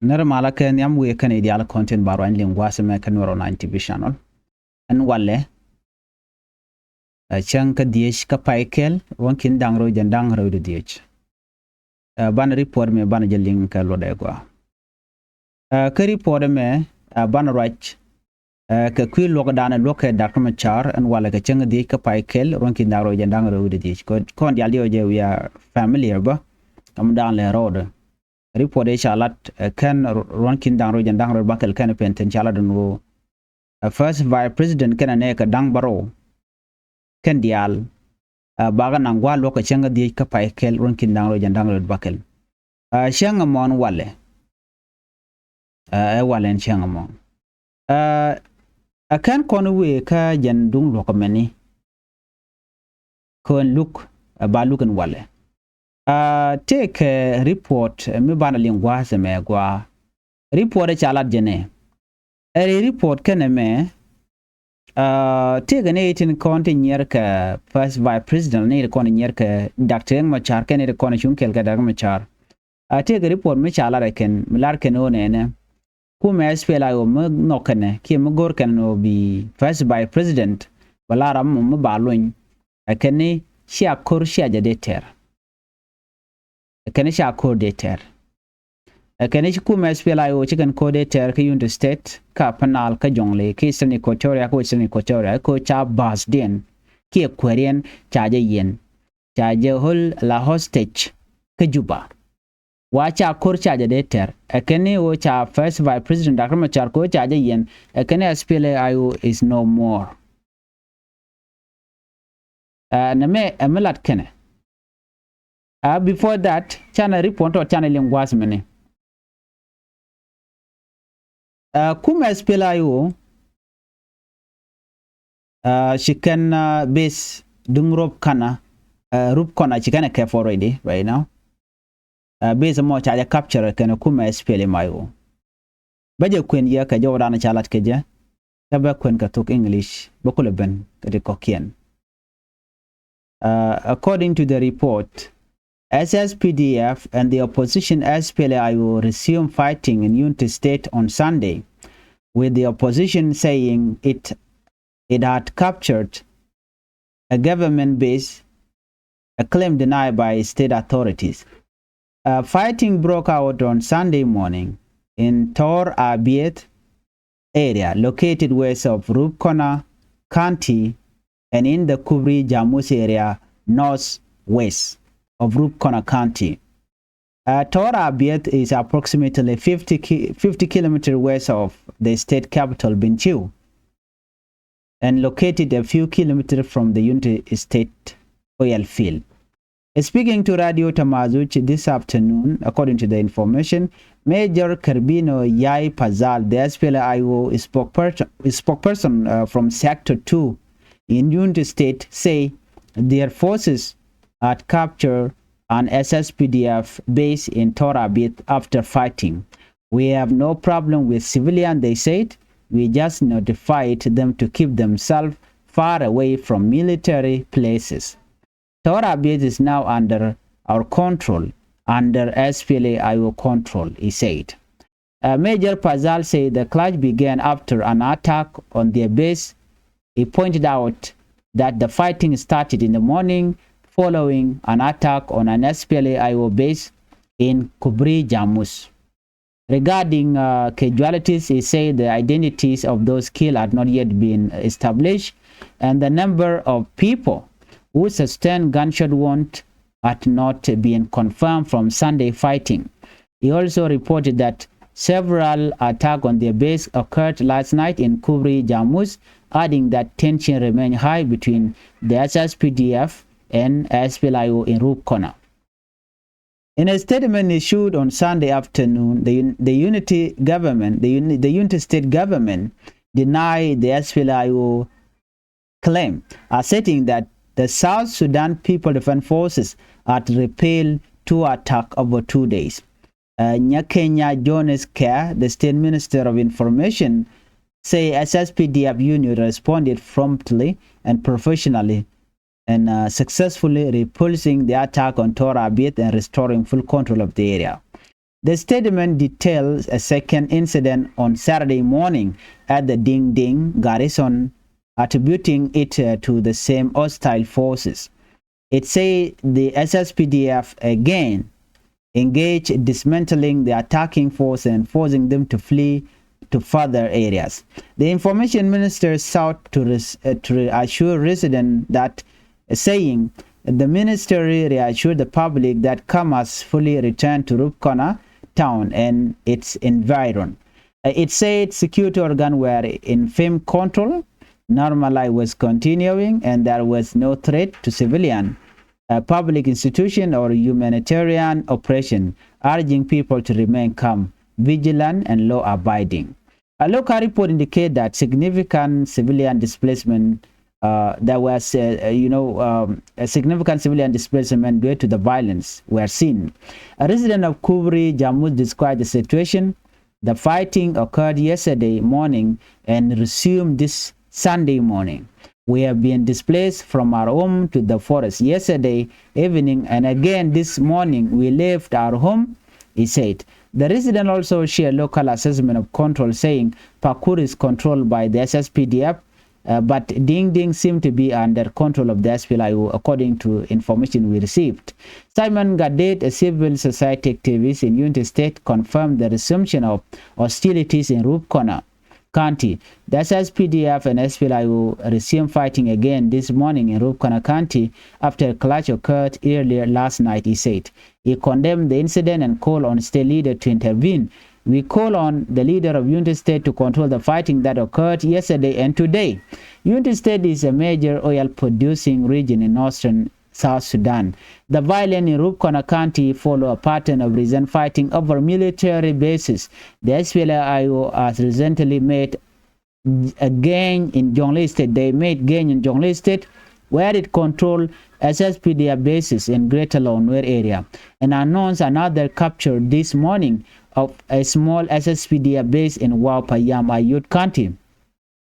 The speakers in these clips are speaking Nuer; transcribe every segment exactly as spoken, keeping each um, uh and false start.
Nɛrɛ malä kɛ nhiam wëë kɛnɛ i̱ diaal kɔn tin ba ruany liŋ gua̱a̱th ɛmɛ kä Nuɛr online T V channel. Ɛn walɛ, ɛ, cäŋ kä dhieec kä pay kɛl, ruɔ̱n ki̱n da̱ŋ rɛw jiɛn da̱ŋ rɛw wi̱cdɛ dhieec. Ɛ, banɛ report ɛmɛ banɛ jɛ liŋ kɛ luɔtdɛ gɔaa. Ɛ, kä report ɛmɛ, ɛ, banɛ ruac, ɛ, kɛ kui̱ luɔ̱kdan ɛ luɔ̱k kɛ Doctor Machar ɛn walɛ kɛ cäŋ kä dhieec kä pay kɛl, ruɔ̱n ki̱n da̱ŋ rɛw jiɛn da̱ŋ rɛw wi̱cdɛ dhieec. Kɔ-, kɔn diaal diɔ̱k jɛ we are familiar bä. Kä mi da̱a̱n lɛ rɔɔdɛ. Report ëë ca lat, ɛ, kɛn ruɔ̱n ki̱n da̱ŋ rɛw jiɛn da̱ŋ rɛw bäkɛl kɛn pen thi̱n ca lat ɛn ɣöö, ɛ, First Vice President kɛnɛ nɛɛkɛ da̱ŋ bärɔw kɛn diaal, ɛ, bakɛ naŋ gua̱a̱th luɔ̱k kɛ cäŋ kä dhieec kä pay kɛl ruɔ̱n ki̱n da̱ŋ rɛw jiɛn da̱ŋ rɛw bäkɛl. Ɛ, cäŋ ɛmɔ ɛn walɛ. Ɛ, ɛ walɛ ɛn cäŋ ɛmɔ. Ɛ, ɛ kɛn kɔn wëë kä jɛn duŋ luɔ̱k ɛmɛni. Kɔn luk, ɛ, ba luk ɛn walɛ. Ɛ, tëëkɛ report, ɛ, mi banɛ liŋ gua̱a̱th ɛmɛ gɔaa. Report ëë ca lat jɛ nɛ. Ɛ ri report kɛnɛ mɛ, ɛ, tëëkɛ ni tin kɔn ti nyier kɛ First Vice President ni ti kɔn ti nyier kɛ Doctor Riek Machar kɛn ni ti kɔn cuŋ kɛl kɛ Doctor Machar. Ɛ, tëëkɛ report mi ca lat ɛ kɛn, mi lar kɛn ɣöö nɛnɛ. Kumɛ S P L A I O mi nhɔk kɛnɛ, kiɛ mi go̱r kɛnɛ ni ɣöö bi First Vice President, bɛ lar ram mi ba luny. Ɛ kɛn ni cia ko̱r cia jɛ dee tɛr. Ɛ kɛn ni cia ko̱r dee tɛr. Ɛ kɛn ni ci kumɛ S P L A I O ci kɛn ko̱r dee tɛr kä Unity State, kä Upper Nile, kä Jonglei, kä Eastern Equatoria, kä Western Equatoria, kä ca ba̱a̱thdiɛn kiɛ kuääriɛn ca jɛ yiɛn. Ca jɛ hold la hostage kä Juba. Wa ca ko̱r ca jɛ dee tɛr. Ɛ kɛn ni ɣöö ca First Vice President Doctor Machar ko̱r ca jɛ yiɛn. Ɛ kɛn ni S P L A I O is no more. Ɛ, nɛmɛ ɛ mi lat kɛnɛ. Ɛ, before that, canɛ report tɔt canɛ liŋ gua̱a̱th mini. Ɛ, kumɛ S P L A I O, ɛ, ci kɛn, ɛ, base duŋ Rup Kɔna, ɛ, Rup Kɔna ci kɛn ɛ kɛp already, right now. Ɛ, base mɔ ca jɛ capture kɛnɛ kumɛ S P L M I O. Bä jɛ kuɛn yɛ kɛ jɔwdan ca lat kɛ jɛ. Kä bä kuɛn kɛ thok English, bä kulɛ ben kɛ ti kɔkiɛn. Uh, according to the report, S S P D F and the opposition S P L A I O resumed fighting in Unity State on Sunday, with the opposition saying it, it had captured a government base, a claim denied by state authorities. Uh, fighting broke out on Sunday morning in Tor Abiet area, located west of Rubkona County and in the Kubri Jamus area, northwest of Rubkona County. Uh, Tor Abiet is approximately fifty ki-, fifty kilometers west of the state capital, Bentiu, and located a few kilometers from the Unity State oil field. Speaking to Radio Tamazuch this afternoon, according to the information, Major Kerbino Yai Pazal, the S P L A I O spokesperson, spokesperson, uh, from Sector two in Unity State, say their forces had captured an S S P D F base in Tor Abiet after fighting. "We have no problem with civilian," they said. "We just notified them to keep themselves far away from military places. Tor Abiet is now under our control, under S P L A I O control," he said. Uh, Major Pazal said the clash began after an attack on their base. He pointed out that the fighting started in the morning following an attack on an S P L A I O base in Kubri Jamus. Regarding, uh, casualties, he said the identities of those killed had not yet been established, and the number of people who sustained gunshot wound had not been confirmed from Sunday fighting. He also reported that several attacks on their base occurred last night in Kubri Jamus, adding that tension remained high between the S S P D F and S P L A I O in Rubkona. In a statement issued on Sunday afternoon, the un-, the Unity government, the uni-, the Unity State government denied the S P L A I O claim, asserting that the South Sudan People Defense Forces had repelled two attack over two days. Uh, Nyakenya Jones Keh, the State Minister of Information, say S S P D F unit responded promptly and professionally and, uh, successfully repulsing the attack on Tor Abiet and restoring full control of the area. The statement details a second incident on Saturday morning at the Ding Ding garrison, attributing it, uh, to the same hostile forces. It said the S S P D F again engaged, dismantling the attacking force and forcing them to flee to further areas. The information minister sought to res-, uh, to reassure residents that, uh, saying the ministry reassured the public that calm has fully returned to Rubkona town and its environ. Uh, it said security organ were in firm control, normal life was continuing, and there was no threat to civilian, uh, public institution or humanitarian operation, urging people to remain calm, vigilant, and law-abiding. A local report indicate that significant civilian displacement, uh, there was, uh, uh, you know, um, a significant civilian displacement due to the violence were seen. A resident of Kubri, Jammu, described the situation. The fighting occurred yesterday morning and resumed this Sunday morning. We have been displaced from our home to the forest yesterday evening, and again this morning we left our home, he said. The resident also shared local assessment of control, saying Pakur is controlled by the S S P D F, uh, but Ding Ding seemed to be under control of the S P L A I O, according to information we received. Simon Gadet, a civil society activist in Unity State, confirmed the resumption of hostilities in Rubkona County. The S S P D F and S P L A I O resumed fighting again this morning in Rubkona County after a clash occurred earlier last night, he said. He condemned the incident and called on state leader to intervene. We call on the leader of Unity State to control the fighting that occurred yesterday and today. Unity State is a major oil-producing region in northern South Sudan. The violence in Rubkona County follow a pattern of recent fighting over military bases. The S P L A I O has recently made a gain in Jonglei State. They made gain in Jonglei State, where it controlled S S P D F bases in Greater Lou Nuer area, and announced another capture this morning of a small S S P D F base in Wau Payam, Ayod County.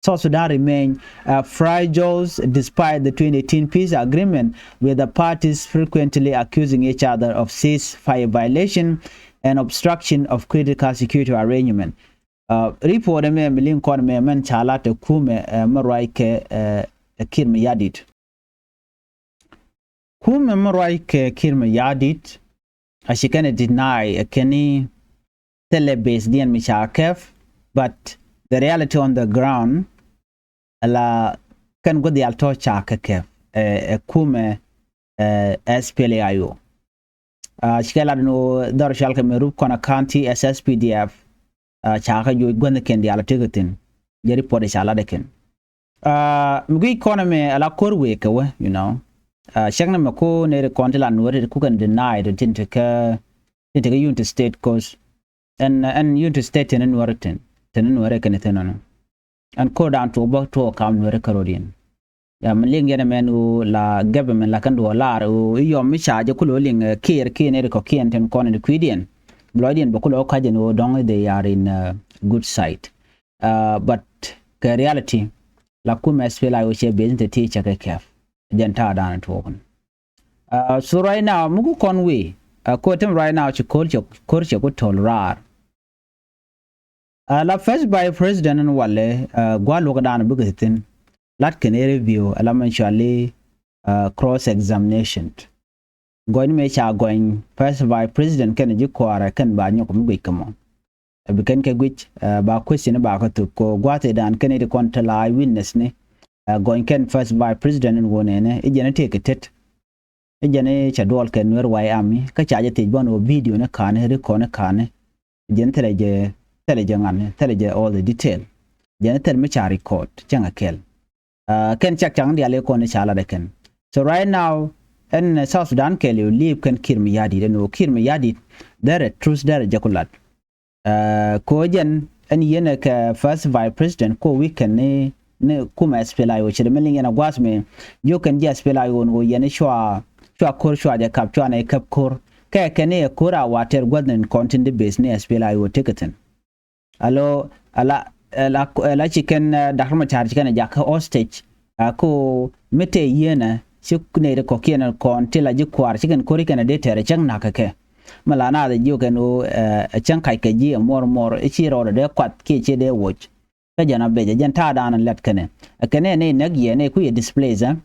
South Sudan remain, uh, fragile despite the twenty eighteen peace agreement, with the parties frequently accusing each other of ceasefire violation and obstruction of critical security arrangement. Uh, report ɛmɛ mi liŋ kɔn ɛmɛ mɛn ca lat ɛ kumɛ, uh, mi ruac kɛ, uh, Kiir Mayardit. Kumɛ mi ruac kɛ Kiir Mayardit a ci kɛn ɛ deny ɛ kɛn i̱ thilɛ base diɛn mi ca kɛp, but the reality on the ground, ala kɛn gua̱th diaal tɔ̱ ca kɛ kɛp, uh, ɛ kumɛ, uh, S P L A I O. Uh, cikɛ lat ni ɣöö dhɔr cɔal kɛ mɛ Rubkona County S S P D F, uh, ca kɛ joc gua̱thnikiɛn diaal a tekɛ thi̱n. Jɛ report ca lat ɛ kɛn. Uh, mi guic kɔn ɛmɛ ala ko̱r wëë kɛ wä, you know. Uh, cäŋ ni mɛ ko neri kɔn ti la Nuäri ti kukɛn deny ti tin ti kɛ, tin ti kɛ Unity State, cause ɛn, ɛn Unity State tin ni Nuäri tin, tin ni Nuäri kɛn thi̱n nɔnɔ. Ɛn ko̱r dan tuɔɔk bä tuɔɔk kam Nuäri kärɔ̱diɛn. Ya mi liŋ yɛn ɛmɛn ɣöö la government la kɛn duɔɔk lar ɣöö i̱ yɔm mi ca jɛ kulɛ liŋ, eh, Kiir kiɛ nɛy ti kɔ̱kiɛn tin kɔn in kui̱diɛn. Bi lɔcdiɛn bɛ kulɛ wä ka̱c ɛn ɣöö dɔ̱ŋ they are in, uh, good side. Uh, but kɛ reality la kumɛ S P L A I O cɛ base in te ti cɛ kɛ kɛp. Jɛn ta̱a̱ da̱a̱n tuɔɔk ni. Uh, so right now mi ku kɔn wee, uh, ko̱r tem right now ci ko̱r cɛ, ko̱r cɛ ku to̱l raar. Uh, la first vice president in walɛ, uh, gua̱l wä kɛ da̱a̱n bikɛ thi̱n. Lat kɛn ɛ review, ala mɛn cuali, uh, cross examination. Gɔny mëë ca gɔny first vice president kɛn ji̱ kuaarɛ kɛn ba nyɔk mi guic kɛ mɔ. Ɛ bi kɛn kɛ guic, uh, ba question ba kɛ thuk kɛ gua̱a̱th ɛ da̱a̱n kɛn iti kɔn te la witness ni. Uh, gɔny kɛn first vice president in wonɛnɛ i̱ jɛn ɛ tëë kɛ tet. I̱ jɛn i̱ cɛ duɔl kɛ Nuer White Army kä ca jɛ thiec bän wä video ni ka̱n i̱ ri kɔn i̱ ka̱n i̱. Jɛn thilɛ jɛ, thilɛ jɛ ŋa̱n i̱ thilɛ jɛ all the detail. Jɛn i̱ thil mi ca record cäŋ a kɛl. Uh, kɛn cak caŋ diaal i̱ kɔn i̱ ca lat ɛ kɛn. So right now ɛn, uh, South Sudan kɛl i̱ live kɛn Kiir Mayardit ɛn wä Kiir Mayardit derɛ truth derɛ jɛ ku lat. Uh, ko jɛn ɛn yɛn kɛ first vice president ko weekend ni, ni kumɛ S P L A I O cɛ dɛ mi liŋ yɛn a gua̱a̱th mi jiök kɛn ji̱ S P L A I O ni ko yɛn cua, cua ko̱r cua jɛ kap cua nɛ kap ko̱r kɛ kɛn ni ɛ ko̱r a wa tɛr gua̱th ni kɔn tin di base ni S P L A I O tekɛ thi̱n. Alo ala, ala, ala ci kɛn, uh, Doctor Machar ci kɛn a jak kä hostage, uh, ko mi te yɛn a ci nɛ ri kɔkiɛn kɔn ti la ji̱ kuaar ci kɛn ko̱r ci kɛn a dee tɛr cäŋ nak kɛ kɛ. Mi la naath ɛ jiök ɛn ɣöö ɛ cäŋ kac kɛ ji̱ ɛ muɔr muɔr i̱ ci rɔɔdɛ dee kuath kiɛ ci dee woc. Kä jɛn a bec ɛ jɛn ta̱a̱ da̱a̱n lɛt kɛnɛ ɛ kɛnɛ ni näk yɛ ni kui̱ ɛ displace ɛ.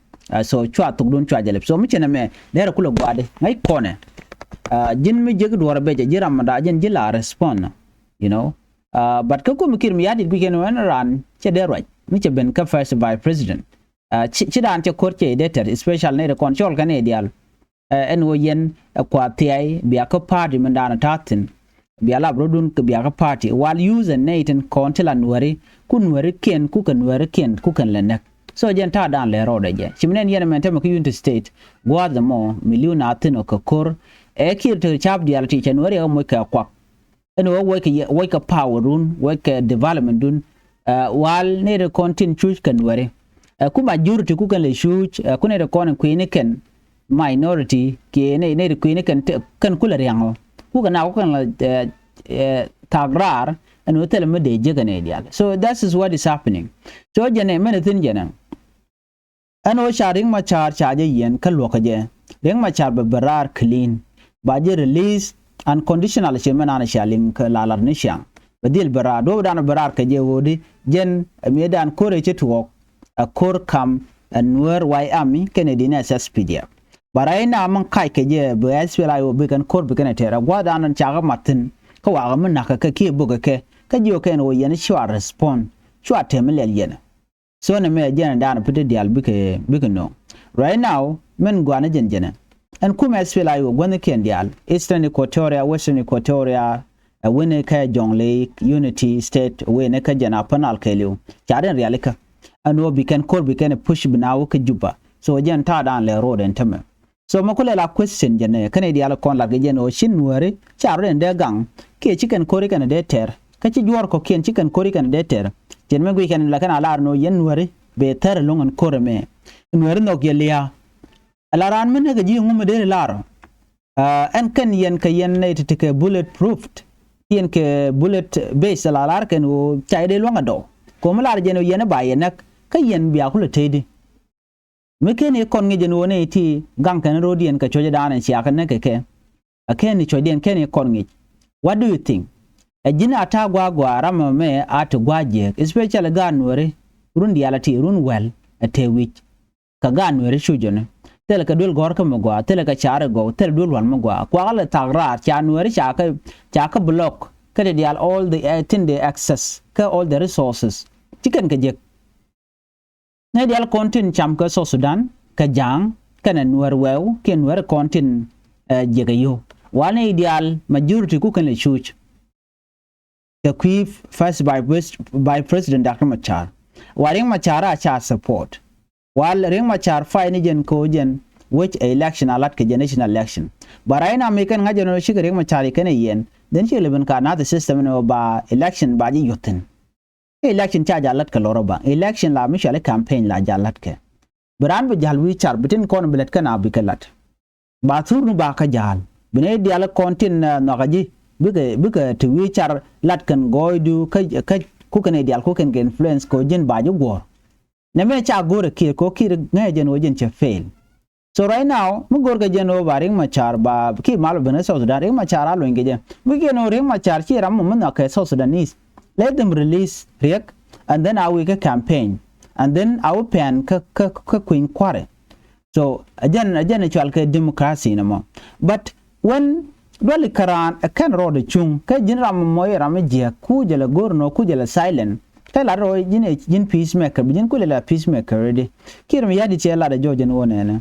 So cua thokdun cua jɛ lɛp so mi cɛn ɛmɛ derɛ kulɛ gua̱a̱di ŋäc kɔnɛ. Ji̱n mi jiäk duɔ̱ɔ̱r ɛ bec ɛ ji̱ ram mi da̱a̱ jɛn ji̱ la respond, you know. But kä kum ki̱r mi ya̱di̱t gui̱c kɛn ɣän raan cɛ dee ruac mi cɛ ben kä first vice president. Ci daan cɛ ko̱r cɛ i̱ dee tɛr especial ni ri kɔn cɔl kɛn i̱ diaal. Ɛn ɣöö yɛn ɛ kua thiay bia kä party min daan ta̱a̱ thi̱n. Bia lap rɔ̱dun kɛ bia kä party wal use ɛn nɛy tin kɔn ti la nuääri ku nuääri kiɛn ku kɛ nuääri kiɛn ku kɛn lɛ näk. So jɛn ta̱a̱ daan lɛ rɔɔdɛ jɛ ci min ɛn yɛn ɛmɛn tämɛ kä Unity State. Gua̱a̱th ɛmɔ mi li̱w na thi̱n ɔ kɛ ko̱r ɛ kiɛr te ca̱p diaal ti cɛ nuääri ɛ moc kɛ kuak. Ɛn ɣöö wec kɛ yɛ wec kɛ power dun wec kɛ development dun. Wal ni ri kɔn tin cuc kɛ nuääri. Ɛ ku majority ku kɛn lɛ cuc ɛ ku ni ri kɔn kui̱ni kɛn minority kiɛ ni ni ri kui̱ni kɛn kɛn kulɛ riaŋɔ ku kɛ na ku kɛn la thak raar. Ɛn ɣöö thilɛ mi dee jiäk ɛn ɛ diaal so that is what is happening. So jɛn ɛ mɛn ɛ thi̱n jɛn ɛ. Ɛn ɣöö ca Riek Machar ca jɛ yiɛn kä luɔ̱kä jɛ Riek Machar bɛ bɛ raar clean. Ba jɛ release unconditional ci mɛn an cia liŋ kä la lar ni ciaŋ bɛ dhil bɛ raar duɔ̱p dan bɛ raar kɛ jɛ ɣöödi. Jɛn ɛ miɛ dan ko̱r ɛ ci tuɔɔk ɛ ko̱r kam ɛ nuäär way ami kɛnɛ din ɛ S S P D F. Ba ray na min kac kɛ jɛ bɛ S P L A I O bi kɛn ko̱r bi kɛn ɛ tɛr ɛ gua̱a̱th dan ca kɛ mat thi̱n. Kä wakä mi na̱kä kɛ kiɛ bökä kɛ kä jiɔ kɛn ɣöö yɛn cua respond cua tɛm mi lɛl yɛn. So nɛ mɛ jɛn dan piti dial bikɛ bikɛ no̱o̱ŋ. Right now min guanɛ jɛn jɛnɛ ɛn kumɛ S P L A I O gua̱n kiɛn dial Eastern Equatoria, Western Equatoria, ɛ wen kä Jonglei, Unity State wen kä jɛn a panal kɛɛliw. Ca den rialikä ɛn ɣöö bi kɛn ko̱r bi kɛn push bi na wä kä Juba. So jɛn ta̱a̱ dan lɛ road ɛn tämɛ. So mɛ kulɛ la question jɛn ɛ kɛn i̱ dial kɔn lat kɛ jɛn ɣöö ci nuääri ca rot ɛn dee gaŋ kiɛ ci kɛn ko̱ri kɛn dee tɛr kä ci juɔ̱ɔ̱r kɔ̱kiɛn ci kɛn ko̱ri kɛn dee tɛr. Cɛn mɛ guic kɛn la kɛn a lar ni ɣöö yɛn nuääri bɛ thär ɛlɔ̱ŋ ɛn ko̱r ɛmɛ. Nuääri nhɔk yɛ lia̱a̱. Ɛ la raan mi näk ɛ ji̱ ŋum ɛ dee ri lar. Ɛn kɛn yɛn kɛ yɛn nɛy ti ti kɛ bullet proof ti yɛn kɛ bullet base ɛ la lar kɛn ɣöö ca yɛ dee luäŋ ɛ dɔw. Ko̱mi lar jɛn ɣöö yɛn ɛ ba yɛ näk kä yɛn bia kulɛ teydi. Mi ken i̱ kɔn ŋi̱c ɛn ɣöö ni ti gaŋ kɛn ro̱diɛn kɛ cuɔ̱cä daanɛ ciakɛ näk kɛ kɛ. Ɛ ken i̱ cuɔ̱cdiɛn ken i̱ kɔn ŋi̱c. What do you think? Ɛ ji̱n a ta̱a̱ gua̱a̱ gua̱a̱ ram ɛmɛ a ti gua̱a̱ jiääk especially gaat nuääri run diaal a ti run wäl ɛ te wi̱c. Kɛ gaat nuääri cu jɔni thilɛ kɛ duel gɔ̱r kä mi gua̱a̱ thilɛ kɛ ca̱r ɛ gɔw thilɛ duel wal mi gua̱a̱ kuakä lɛ thak raar ca nuääri ca kɛ ca kɛ block kä ti diaal all the thing they access kä all the resources. Ci kɛn kɛ jek. Nɛ dial kɔn tin cam kä South Sudan kɛ ja̱a̱ŋ kɛnɛ nuɛr wɛw kiɛ nuɛr kɔn tin jiɛkɛ yio̱w. Wal ni dial majority ku kɛn lɛ cuc. Kɛ kui̱ first vice, vice president Doctor Machar. Wa Riek Machar a ca support. Wal Riek Machar fay ni jɛn ko jɛn wec election a lat kɛ jɛn national election. But right now mi kɛn ŋa̱c jɛn ɔ cikɛ Riek Machar ikɛn iyiɛn. Then ci lɛ ben ka another system ni ɔ ba election ba ji̱ yuthin. Election ca jal lat kɛ lɔrɔ ba election la mi cɔali campaign la jal lat kɛ. Bi raan bi jal wi̱i̱ car bi tin kɔn bi lät kɛn a bikɛ lat. Ba thur ni ba kä jal bi ni dial kɔn tin nhɔakä ji̱ bikɛ bikɛ ti wi̱i̱ car lat kɛn gɔɔydu kä kä kukɛn idial kukɛn kɛ influence kɛ ji̱n ba ji̱ guɔ̱ɔ̱r. Nɛ mɛ ca go̱rɛ kiɛɛr kɛ kiɛɛr ŋäcɛ jɛn wä jɛn cɛ fail. So right now mi go̱o̱r kɛ jɛn ɣöö ba Riek Machar ba ki mal ben kä South Sudan, Riek Machar a luny kɛ jɛ. Mi kiɛn ɣöö Riek Machar ci ram mɔ mi nhɔk kɛ South Sudanese. Let them release Riek and then a wi̱i̱ kä campaign and then a wi̱i̱ pɛn kä kä kä kui̱ny kua̱rɛ. So a jɛn a jɛn cual kɛ democracy ni mɔ. But when duali kä raan ɛ kɛn rɔɔdɛ cuŋ kɛ ji̱n ram mɔ i̱ ram mi jiɛk ku jɛ lɛ go̱r nɔ ku jɛ lɛ silent. Kɛ lat rɔ ji̱n ɛ ji̱n peacemaker bi ji̱n kulɛ la peacemaker redi. Kiɛr mi ya̱di cɛ lat ɛ jɔɔc ɛn ɣöö nɛnɛ.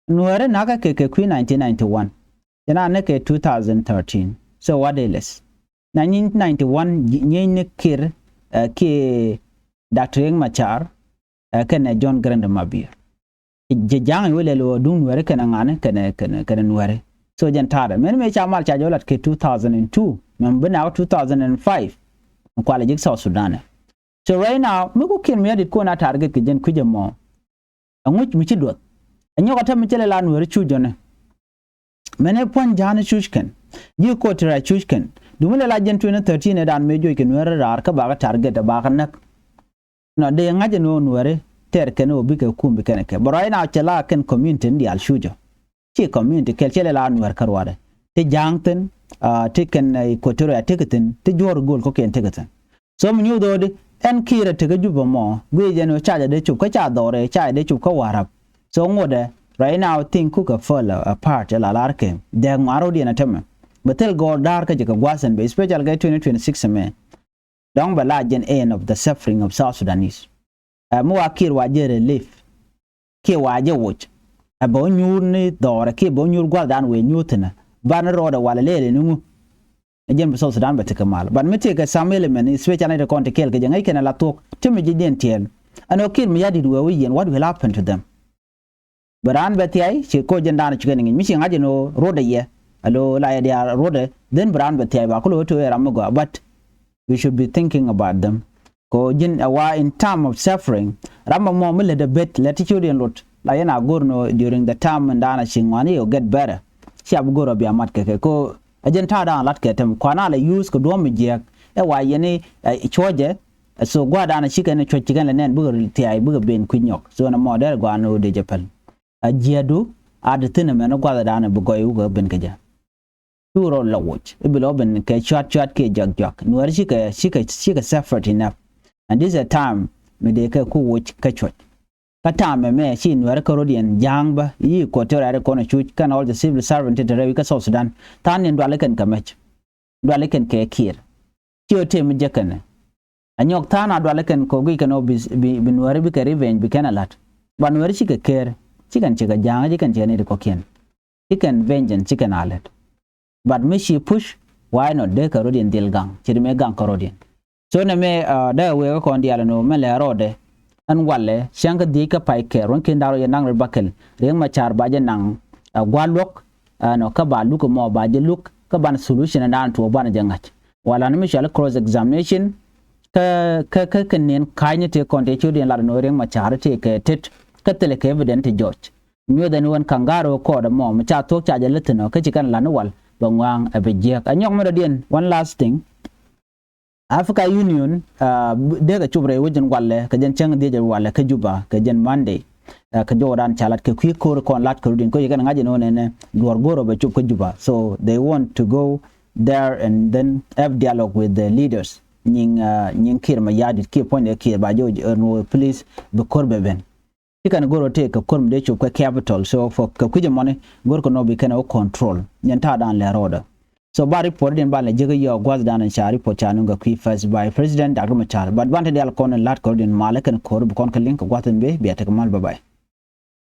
Nuɛɛri nakä kɛ kɛ kui̱ nineteen ninety-one. Cɛ na ni kɛ two thousand thirteen. So what else? Nineteen ninety-one nyieny ni kiɛr ɛ kiɛ Doctor Riek Machar ɛ kɛnɛ John Garang de Mabior. Jɛ ja̱ŋ i̱ wä lɛl ɣöö duŋ nuɛɛri kɛnɛ ŋa̱ni kɛnɛ kɛnɛ kɛnɛ nuɛɛri. So jɛn ta̱a̱dɛ mɛn mëë ca mal ca jɛ wä lat kɛ two thousand and two mɛn bi nak two thousand and five. Mi kualɛ ji̱k South Sudan ɛ. So right now mi ku kiɛn mi ya̱di̱t kuɔn a target kɛ jɛn kui̱c ɛmɔ. Ɛŋuc mi ci duɔth. Ɛnyɔk a tɛm mi ci lɛ la nuɛɛri cu jɔni. Mɛn ɛ puɔ̱ny ja̱a̱n cuc kɛn ji̱ ko̱t ti rɛy cuc kɛn. Dumi lɛ la jɛn twenty thirteen ɛ daan mëë juɔc kɛ nuɛɛri raar kä bakä target ɛ bakä näk. Nɔ dee ŋa̱c ɛn ɣöö nuɛɛri tɛr kɛn ɣöö bikɛ kum bi kɛn ɛ kɛ bɛ ruac na cɛ la kɛn community ni diaal cucä. Ci community kɛl cɛ lɛ la nuɛɛr kä ruaadɛ. ti Ja̱a̱ŋ thi̱n, ah, ti kɛn, eh, Equatoria tekɛ thi̱n, ti juɔ̱ɔ̱r gööl kɔ̱kiɛn tekɛ thi̱n. So mi nyuuth ɣöö di ɛn Kiir ɛ tekɛ Juba mɔ, guic ɛn ɣöö ca jɛ dee cop kä ca dhɔrɛ, ca jɛ dee cop kä Warap. So ŋotdɛ right now thing kukɛ fall apart ɛ la lar kɛ dɛɛk ŋuan rɔ̱diɛn ɛ tämɛ. Bɛ thil gɔɔr da̱a̱r kä jɛ kɛ gua̱a̱th ɛn bɛ, especially kɛ twenty twenty-six ɛmɛ. Dɔ̱ŋ bɛ la jɛn end of the suffering of South Sudanese. Ɛ mi wa Kiir wa jɛ relief kiɛ wa jɛ woc, ɛ bɛ wä nyuur ni dhɔrɛ kiɛ bɛ wä nyuur gua̱thdan wëë nyuur thi̱n. Banɛ rɔɔdɛ walɛ lɛɛlɛ ni ŋu. Ɛ jɛn bi South Sudan bɛ tekɛ mal. But mi tekɛ some element, especially ti kɔn ti kɛɛl kɛ jɛ ŋäc kɛn ɛ la thuɔ̱k ti mi ji̱ diɛn tiɛɛl. Ɛn ɣöö Kiir mi ya̱di̱t wëë wä yiɛn, what will happen to them? Bɛ raan bɛ thiay ci koc jɛn da̱a̱n ci kɛn ŋi̱c mi ci ŋa̱c ɛn ɣöö rɔɔdɛ yɛ. Alo la yɛ diaal rɔɔdɛ, then bɛ raan bɛ thiay ba ku lo̱ wä to̱ ɛ ram mi gɔaa. But we should be thinking about them. Ko ji̱n ɛ wa in time of suffering, ram mɔ mɔ mi lät a bit, lät ti ciöt in lot la yɛn a go̱r ni during the time in da̱a̱n a ci ŋuan yɛ get better. Cia bi go̱r a bia mat kɛ kɛ ko a jɛn ta̱a̱ da̱a̱n lat kɛ tem kuan a la use kɛ duɔ̱m mi jiɛk. Ɛ wa yɛn i̱ cuɔ̱cɛ. So gua̱a̱r da̱a̱n a ci kɛn cuɔ̱c ci kɛn lɛ nɛn bikɛ thiay bikɛ ben kui̱ nyɔk. So na mɔ dɛr gua̱a̱r ni wä dee jɛ päl. A jiɛdu a di thi̱n ɛmɛn gua̱a̱r da̱a̱n bi gɔy wukɛ ben kɛ jɛ. Cu rɔ lɔ woc i̱ bi lɔ ben kɛ cuat cuat kiɛ juak juak. Nuɛɛri cikɛ cikɛ cikɛ separate enough. And this is a time mi dee kɛ ku woc kä cuɔc. Kä time ɛmɛ ci nuɛɛri kä rɔ̱diɛn ja̱a̱ŋ bä i̱ Equatoria ri kɔn cuc kɛn all the civil servant ti te rɛw i̱ kä South Sudan. Tha̱a̱ŋ ni duali kɛn kɛ mɛc. Duali kɛn kɛ Kiir. Ci ɣä tëë mi jek kɛn ɛ. A nyɔk tha̱a̱n a duali kɛn kɛ guic kɛn ɔ bi bi nuɛɛri bikɛ revenge bi kɛn a la̱t. Ba nuɛɛri cikɛ ker ci kɛn cikɛ ja̱a̱ŋ ci kɛn cikɛ ni ti kɔ̱kiɛn. Ci kɛn vengeance ci kɛn a lät. But mi ci push, why not? Dee kɛ rɔ̱diɛn dhil gaŋ ci ri mëë gaŋ kɛ rɔ̱diɛn. So nɛ mëë dee wëë kä kɔn diaal ɛn ɣöö mɛ lɛ rɔɔdɛ. Ɛn walɛ cäŋ kä dhiec kä pay kɛɛr wän ken da̱r rɔ yɛ naŋ rɛt bakɛl Riek Machar ba jɛ naŋ. Gua̱l luɔ̱k ɛn ɔ kä ba luk ɛmɔ ba jɛ luk kä ban solution ɛn daan tuɔɔk ban jɛ ŋa̱c. Walɛ ni mi cɔal cross examination. Kä kä kä kɛ nin ka̱cni tëë kɔn tëë ci rɔ̱diɛn lat ɛn ɣöö Riek Machar tëë kɛ tet kä thilɛ kɛ evidence ti jɔc. Nyuɔth ɛn ɣöö ɛn ka̱ŋ ga̱r ɣöö kɔɔt ɛmɔ mi ca thuɔ̱k ca jɛ lät thi̱n ɔ kä ci kɛn lat ni wal bɛ ŋua̱a̱ŋ ɛ bi jiäk. Ɛ nyɔk mi rɔ̱diɛn one last thing. Africa Union dee kɛ cop rɛy wec in walɛ kɛ jɛn cäŋ dhiec walɛ kä Juba kɛ jɛn Monday. Kɛ jɔwdan ca lat kɛ kui̱ ko̱r kɔn lat kɛ rɔ̱diɛn kä ci kɛn ŋa̱c in ɣöö nɛnɛ duɔ̱ɔ̱r go̱o̱r ɔ bɛ cop kä Juba. So they want to go there and then have dialogue with the leaders. Nyiŋ nyiŋ Kiir Mayardit kiɛ puɔ̱nydɛ Kiir ba jɛ ɣöö please bi ko̱r bɛ ben. Ci kɛn go̱r ɔ tëë kɛ ko̱r mi dee cop kɛ capital. So for kɛ kui̱c ɛmɔni go̱r kɛ nɔ bi kɛn ɛ wä control. Nyɛn ta̱a̱ da̱a̱n lɛ rɔɔdɛ. So ba report din ba lɛ jek i̱ yɔɔk gua̱th da̱a̱n in ca report ca nuŋ kɛ kui̱ First Vice President Doctor Machar. But ban te dial kɔn in la̱t kɛ rɔ̱diɛn malä kɛn ko̱r bi kɔn kɛ liŋ kɛ gua̱th in bee bia tekɛ mal. Bye bye.